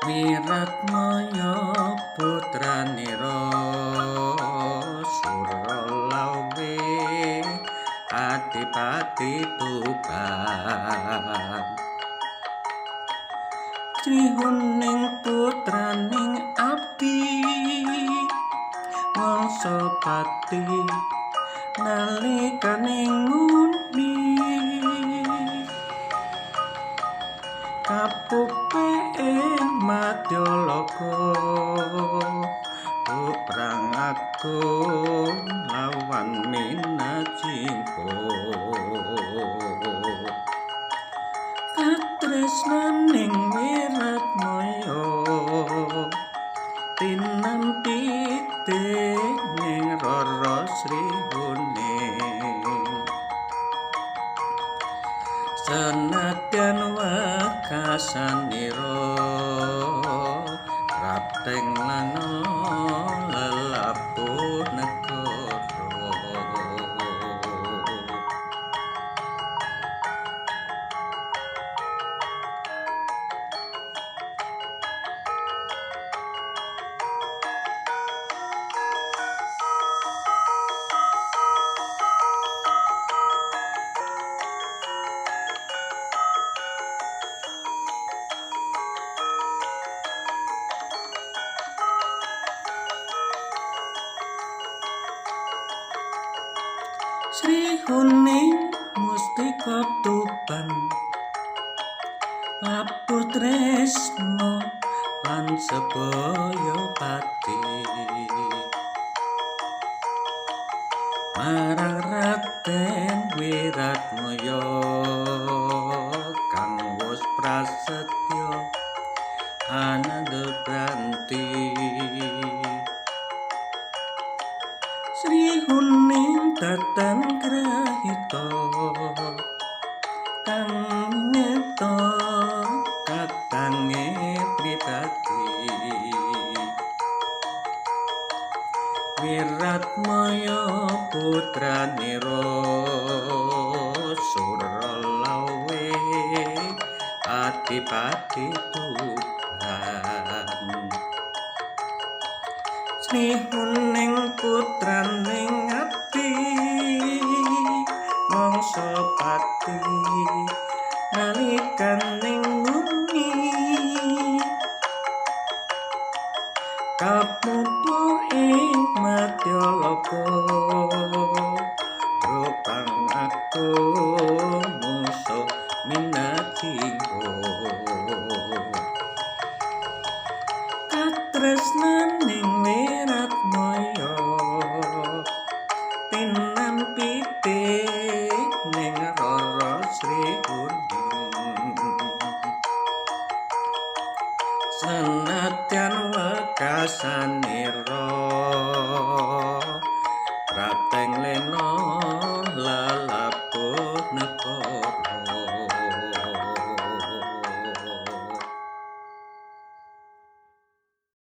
Wiratmaya putranira Suralawe adipati Tuban. Sri Huning putraning abdi Wangsapati nalikane nguni kapupe ing madyaloka perang agung lawan Minajinggo. Katresnaning Wiratmaya tinampi dening Rara Sri Huning. Senadyan wekasanira rapteng lan lelabuh negara. Sri Huning mustika Tuban labuh tresna lan sebaya pati marang Raden Wiratmaya kang wus prasetya ananda pranti. Sri Huning datan grahita kang neta katange pribadi. Wiratmaya putranira Suralawe adipati Tuban. Sri Huning putraning abdi Wangsapati nalikane nguni kapupu ing madyaloka rupang agung musuh Minajinggo. Katresnaning Wiratmaya tinampi dening Rara Sri Huning. Senadyan wekasanira